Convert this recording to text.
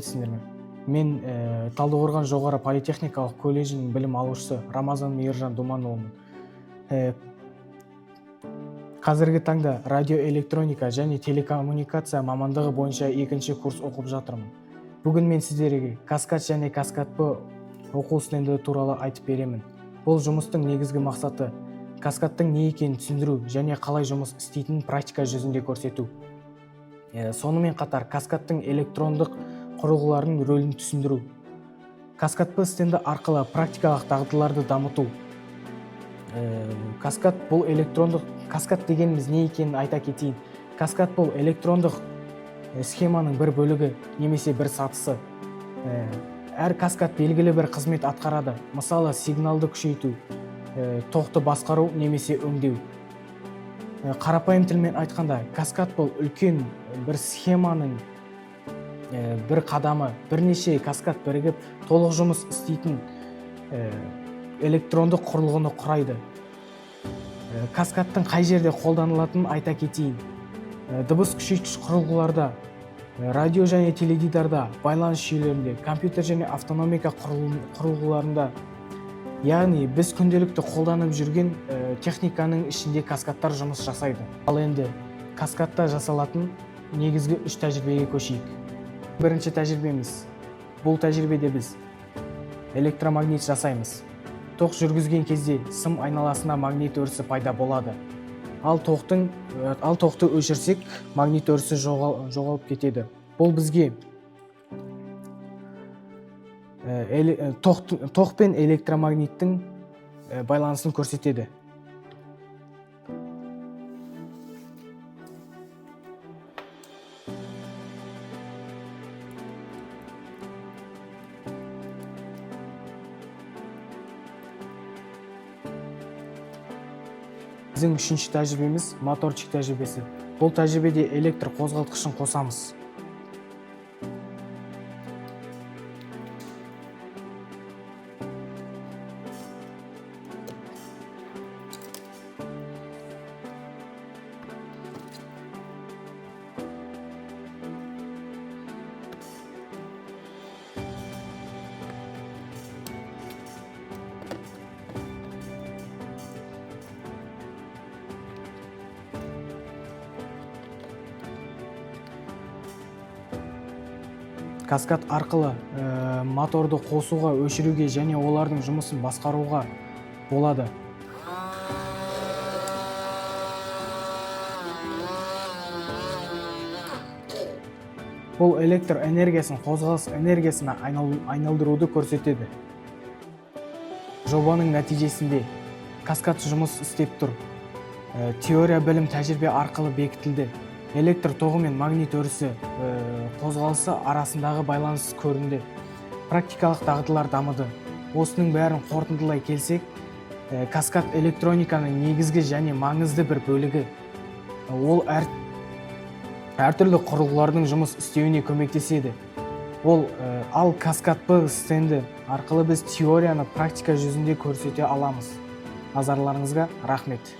Сәлеметсіздер ме? Мен Талдықорған жоғары политехникалық колледжінің білім алушысы Рамазан Мейіржан Думанұлымын. Қазіргі таңда радиоэлектроника және телекоммуникация мамандығы бойынша екінші курс оқып жатырмын. Бүгін мен сіздерге каскад және каскад П оқу стенді туралы айтып беремін. Бұл жұмыстың негізгі мақсаты каскадтың не екенін түсіндіру және қалай жұмыс істейтінін практика жүзінде көрсету. Сонымен қатар каскадтың электрондық құрылғыларының рөлін түсіндіру. Каскад П стенді арқылы практикалық дағдыларды дамыту. Каскад бұл электрондық каскад дегеніміз не екенін айта кетейін. Каскад бұл электрондық схеманың бір бөлігі немесе бір сатысы. Әр каскад белгілі бір қызмет атқарады. Мысалы, сигналды күшейту, тоқты басқару немесе өңдеу. Қарапайым тілмен айтқанда, каскад бұл үлкен бір схеманың бір қадамы. Бірнеше каскад бірігіп толық жұмыс істейтін электрондық құрылғыны құрайды. Каскадтың қай жерде қолданылатынын айта кетейін. Дыбыс күшейткіш құрылғыларда, радио және теледидарда, байланыс жүйелерінде, компьютер және автономика құрылғыларында, яғни біз күнделікті қолданып жүрген техниканың ішінде каскадтар жұмыс жасайды. Ал енді каскадта жасалатын негізгі үш тәжірибеге көшейік. Бірінші тәжірибеміз. Бұл тәжірибеде біз электромагнит жасаймыз. Тоқ жүргізген кезде сым айналасына магнит өрісі пайда болады. Ал тоқты өшірсек, магнит өрісі жоғалып кетеді. Бұл бізге тоқ пен электромагниттің байланысын көрсетеді. Біздің үшінші тәжірибеміз моторчик тәжірибесі. Бұл тәжірибеде электр қозғалтқышын қосамыз. Каскад арқылы моторды қосуға, өшіруге және олардың жұмысын басқаруға болады. Бұл электр энергиясын қозғалыс энергиясына айналдыруды көрсетеді. Жобаның нәтижесінде каскад жұмыс істеп тұр. Теория білім тәжірибе арқылы бекітілді. Электр тоғы мен магнит өрісі қозғалысы арасындағы байланыс көрінді. Практикалық дағдылар дамыды. Осының бәрін қорытындылай келсек, каскад электрониканың негізгі және маңызды бір бөлігі. Ол әртүрлі құрылғылардың жұмыс істеуіне көмектеседі. Ал каскад П стенді арқылы біз теорияны практика жүзінде көрсете аламыз. Назарларыңызға рахмет.